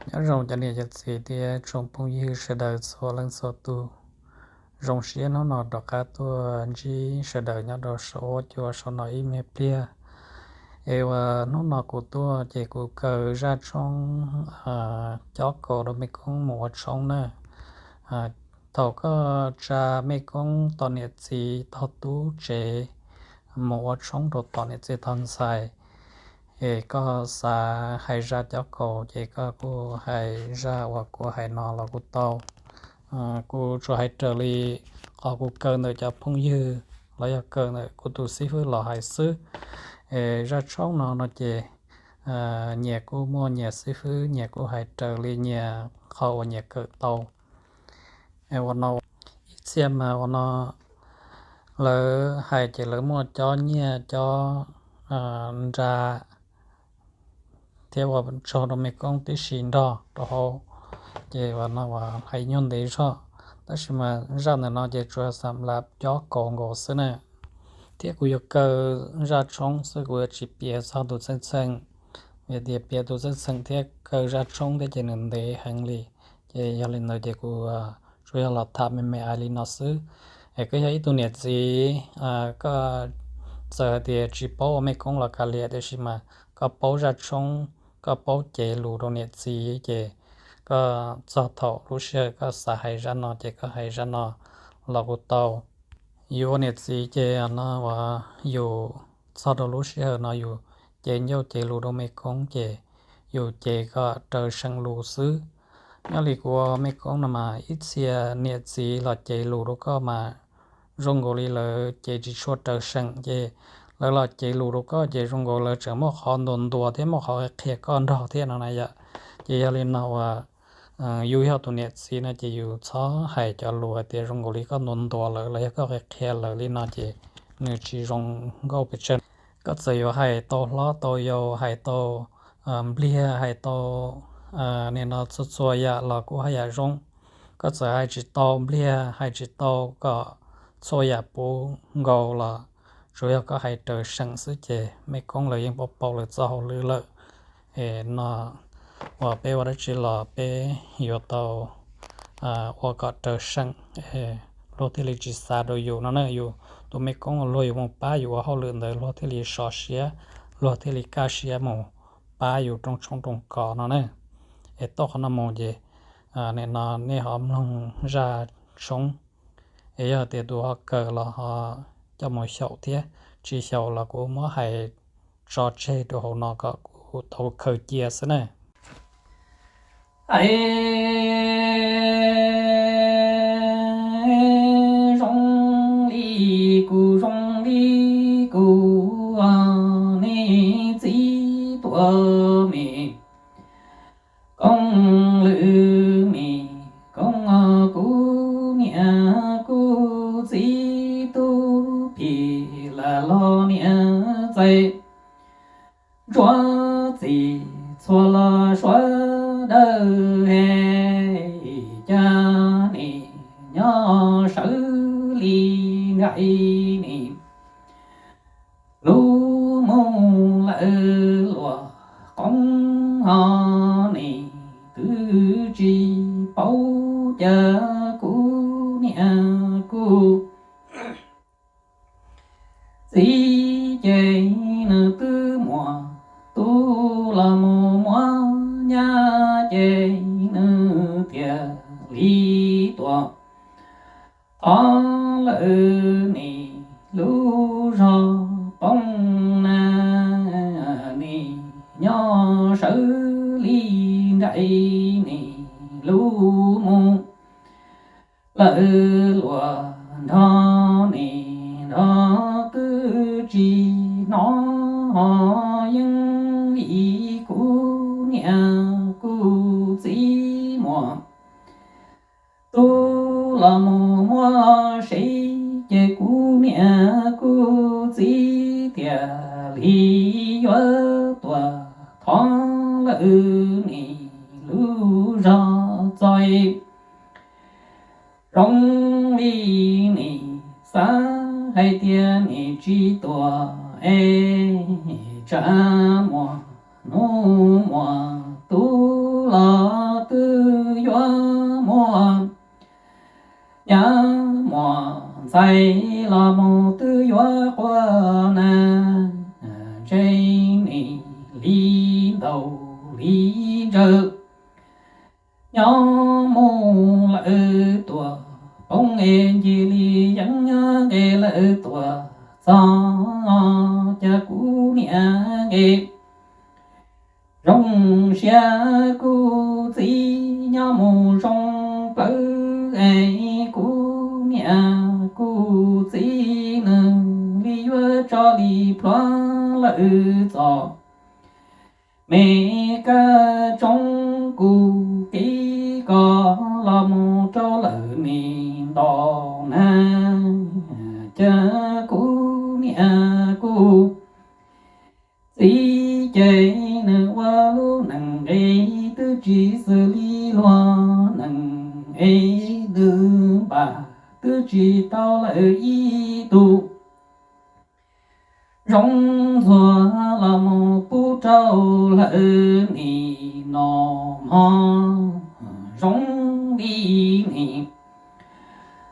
Nyob zoo cov niam cov txiv thiab tsoom phooj ywg sawv daws txhua leej txhua tus. Zoo siab hnub no rov qab tuaj ntsib sawv daws nyob rau saum huab cua saum no ib me pliag. Es uas hnub no kuv tuaj ces kuv kaw zaj tshoob cob kaus rau mej koob mus ua tshoob na. Thaum koj tsa mej koob tom niam txiv tog tub tsev mus ua tshoob rau tom niam txiv tog ntxhais, es koj xav hais zaj cob kaus ces koj kuj hais zaj uas kuv hais no los kuj tau. Kuv tsuas hais raws li qhov kuv kaw ntawm cov phooj ywg los yog kaw ntawm kuv tus xib fwb los hais xwb. Es zaj tshoob no no ces nyias kuj muaj nyias xib fwb, nyias kuj hais raws li nyias qhov uas nyias kawm tau. Ua no, ib txhia mas ua no lawv hais ces lawv muaj cob nyiaj cob nra thiab ua tsaug rau mej koob tib si nrog rau hauv. Ces ua no hais nyuaj ntev zog, tab sis mas zaj ntawm no ces tsuas xam lav cob kaus nkaus xwb na. Thiab kuv yuav kaw zaj tshoob xwb, kuv yuav tsis piav txog tus txheej txheem, vim tias piav tus txheej txheem thiab kaw zaj tshoob thiab ces nws ntev heev li. Ces yog li ntawd ces kuv tsuas yog los tham me me ais li no xwb. Es koj yog ib tug niam txiv, koj txawm hais tias tsis paub ua mej koob los kav liam, tiam sis mas koj paub zaj tshoob, koj paub cev lus rau niam txiv ces koj txog thaum lub sij hawm koj xav hais zaj no ces koj hais zaj no los kuj tau. Yus ua niam txiv ces no uas yus txog rau lub sij hawm no yus cev ncauj cev lus rau mej koob ces yus cev kom raws seem lus xwb. Nyob li kuv ua mej koob no mas ib txhia niam txiv los cev lus rau koj mas zoo nkaus li lawv cev tsis tshua raws seem, ces lawv los cev lus rau koj ces zoo nkaus lawv tseem muaj qhov ntuas ntuas thiab muaj qhov qhia koj nrog thiab no na yom. Ces yog li no uas yus yog tus niam txiv no ces yus txhob hais cov lus hais tias zoo nkaus li koj ntuas ntuas lawv los yog koj qhia qhia lawv li no ces nws tsis zoo nkauj pes tsawg. Koj txawm yuav hais tau hlob tau yau, hais tau npliag, hais tau nim no txhua txhua yam los kuj haj yam zoo. Koj txawm hais tsis tau npliag, hais tsis tau kom txhua yam puv nkaus los tsuas yog koj hais raws seem xwb ces mej koob lawv yeej paub paub lawv txoj hauj lwm lawm. Es no uas peb ua dab tsi los peb yuav tau ua kom raws seem, luag thiaj li tsis xav rau yus no na. Yus tus mej koob uas luag yuav mus pab yus ua hauj lwm ntawd luag thiaj li sov siab, luag thiaj li kaj siab mus pab yus rooj tshoob rooj kos no na. Es tau qhov no mus ces nim no nej ho mloog zaj tshoob, es yog tias tus ho kawm los ho coj mus xyaum thiab, tsis xyaum los kuv muab hais tso tseg rau hauv no kom kuv tau khaws cia xwb na. Hais zoo li kuv, zoo li kuv, nej txiv tuam me koob, lwm me koob, kuv niam kuv txiv tub phim lam los niam txais ntsuab txiv txhua los suav dawb he, cas nim nyob sawv li nraim nim lub mus lawm luag qoob ho nim twb tsis paub, cas kuv niam kuv txiv ces nws twb muaj tub los mus muab nyab, ces nws thiaj li tuam thov lawm nim lub zog poob na, nim nyob sawv li nraim nim lub mus lawm luag nrog nim nrog twb tsis hnov ho yeej vim kuv niam kuv txiv muaj tub los mus muab sev, ces kuv niam kuv txiv thiaj li yuav tuam thov lawm nim lub zog txoj. Zoo li nim xav hais tias nim tsis tuam es tsam muaj hnub muaj tub los ntxhais los mus twb yuav quaj na, ntshe nim li ntaus li ntsawg. Nyob mus lawm tuam poob es ncig li yeeb nyob nqe lawm tuam txog, cas kuv niam nqe zoo siab kuv txiv nyob mus zoo plawv es kuv niam kuv txiv nws li yuav tso li plhuav lawm txom me kab tsoob kuv kev ko los mus rau lawm nim nto na, cas kuv niam kuv txiv ces nws ua lub neej es twb tsis xws li luag neej es nws npam twb tsis tau lawm ib tug zoo ntxuag los mus pub rau lawv nim no mog. Zoo li nim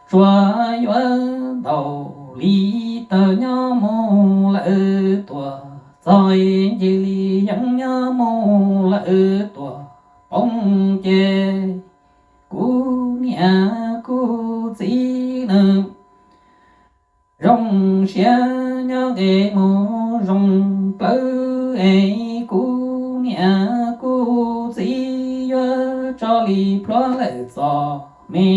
tsuas yuav ntaus li tawg nyob mus lawm tuam txog, nce li yeeb nyob mus lawm tuam poob ces kuv niam kuv txiv nws zoo siab nyob nqe mus zoo plawv es kuv niam kuv txiv yuav tso li plhuav lawm txom me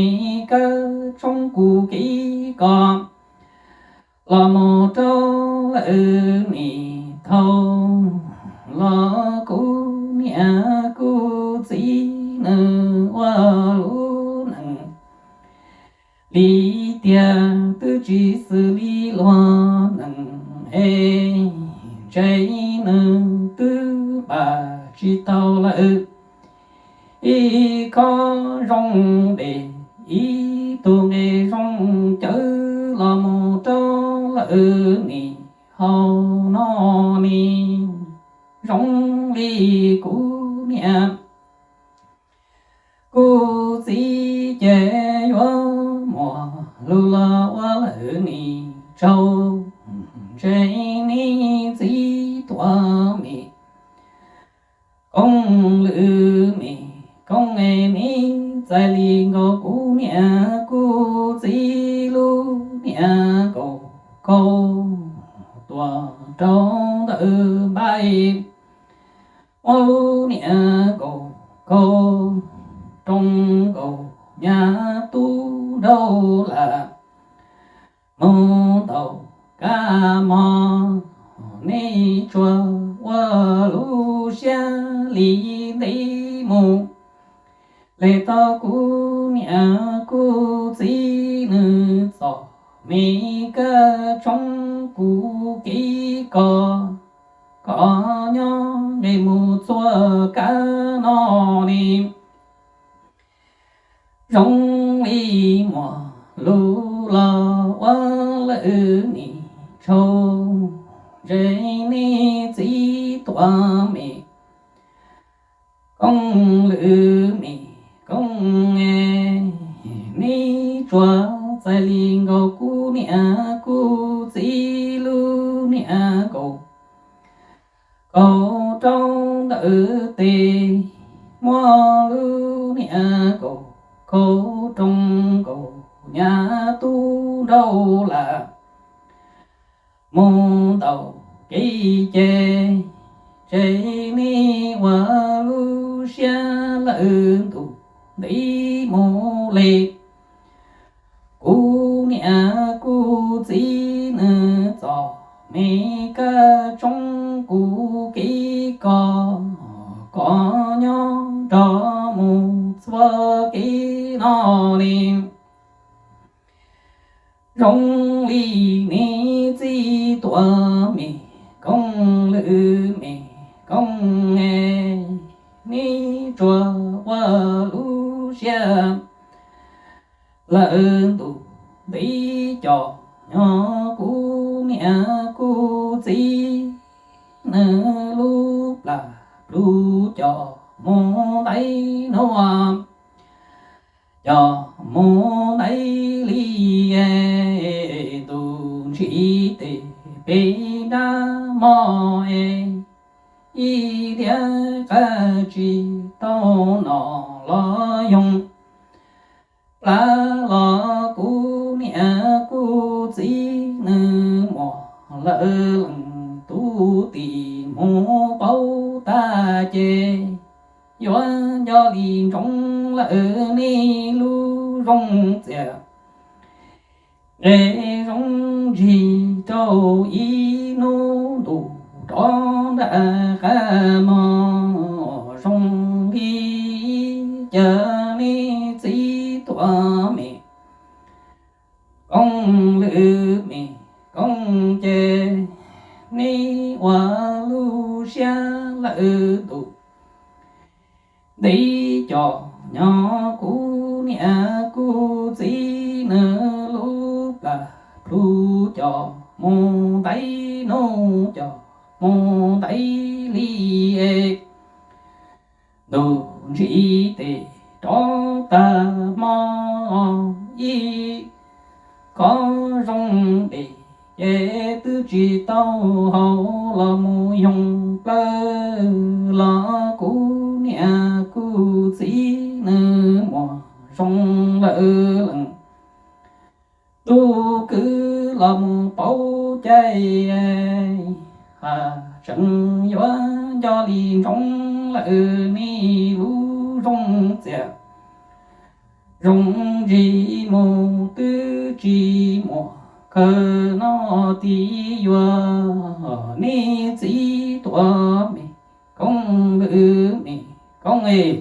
kab tsoob kuv kev ko los mus rau lawm nim thaum los kuv niam kuv txiv nws ua lub neej li tiag twb tsis xws li luag neej es ntshe nws twb npam tsis tau lawm ib khob zoo dej, ib tug nqe zoo cawv los mus rau lawm nim hauv no ne. Zoo li kuv niam kuv txiv ces yuav muaj lus los ua lawm nim tsaug, ntshe neb txiv tuam me koob lwm me koob es neb txais li nkaus kuv niam kuv txiv lub niam nkaus kaus tuam rau ntawm npaib, muab lub niam nkaus kaus roo nkaus nyab tub nraug lam mus ntaus kab mog. Neb tsuas ua lub siab li ntev mus le tau kuv niam kuv txiv nws txom me kab tsoob kuv kev ko, kom nyob nqe mus txhua kab no ne. Zoo li muaj lus los ua lawm nim tsaug, ntshe neb txiv tuam me koob lwm me koob es neb tsuas txais li nkaus kuv niam kuv txiv lub niam nkaus kaus rau ntawm tes, muab lub niam nkaus kaus roo nkaus nyab tub nraug lam mus ntaus kev ces, ntshe neb ua lub siab lawm ntuj ntiv mus li. Kuv niam kuv txiv nws txom me kab tsoob kuv kev ko, kom nyob nrog mus txhua kev no li. Zoo li neb txiv tuam me koob lwm me koob es, neb tsuas ua lub siab lawm ntuj ntiv co, nyob kuv niam kuv txiv nws lub plam plug co mus ntev nua, co mus ntev li es. ib liab qab tsis tau noj los yoog plab los kuv niam kuv txiv nws muaj lawm leej tub, tim mus paub tag ces yuav nco li ntsoov lawm nej lub zoo txiaj nqe zoo ntsig rau ib hnub ntuj rov nram qab mog. Zoo li cas nej txiv tuaj me koob lwm me koob ces nej ua lub siab lawm ntuj ntiv co nyob kuv niam kuv txiv nws lub plag plhu co mus ntev nub co mus ntev li es ntuj ntsis tes rov tag hmo ib kov zoo des ces twb tsis tau haus los mus yoog plawv los kuv niam kuv txiv nws muaj zoo lawm leej tub kwv los mus paub cai ha tseem yuav nco li ntsoov lawm nej lub zoo txiaj zoo ntsig mus twb tsis muaj kawg no tim yuav nej txiv tuaj me koob lwm me koob es